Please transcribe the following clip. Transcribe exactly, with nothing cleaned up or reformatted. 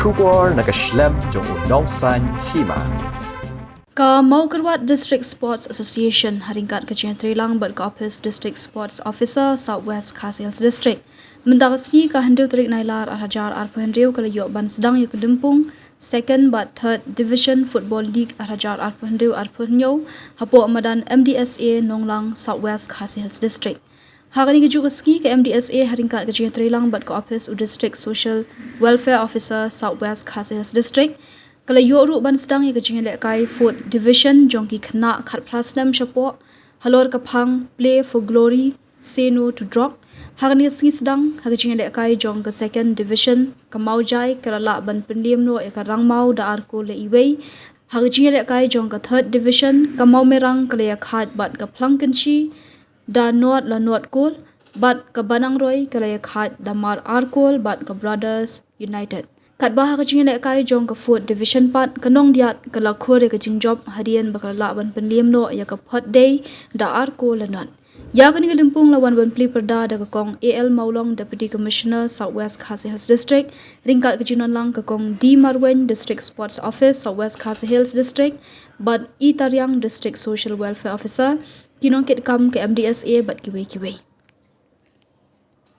Khubor na ka shlem jong u nongsan hima. Ka Mawkyrwat District Sports Association ha ryngkat ka jingïatreilang bad ka ophis District Sports Officer South West Khasi Hills District mynta ka sngi ka hynriew tarik Nailar ar hajar arphew hynriew ka la ïoh ban sdang ïa ka lympung Second bad Third Division Football League ar hajar arphew hynriew arphew hynñiew hapoh madan M D S A Nonglang, South West Khasi Hills District. Ha kane ka juh ka sngi ka M D S A ha ryngkat ka jingïatreilang bad ka ophis u District Social Welfare Officer South West Khasi Hills District ka la ïoh ruh ban sdang ïa ka jingïalehkai Fourth Division jong ki khynnah khatphra snem shapoh halor ka phang Play for Glory, Say No to Drug. Ha kane ka sngi sdang ha ka jingïalehkai jong ka Second Division ka Mawjai ka la lah ban pynliem noh ïa ka Rangmaw da ar kol la iwei. Ha ka jingïalehkai jong ka Third Division ka Mawmerang ka la ïakhaid bad ka Phlangkynshi da nod la nod kol bad ka Banangroi ka la ïakhaid da mar ar kol bad ka Brothers United. Katba ha ka jingïalehkai jong ka Fourth Division pat ka Nongdiat ka la khur ïa ka jingjop hadien ba ka la lah ban pynliem noh ïa ka Photdei da ar kol la nod. Ïa kane ka lympung la wan ban plie pyrda da ka Kong A L Mawlong, Deputy Commissioner, South West Khasi Hills District, ryngkat ka jingdonlang ka Kong D Marwein, District Sports Officer, South West Khasi Hills District, bad I Tariang, District Social Welfare Officer, ki nongkitkam ka M D S A bad kiwei kiwei.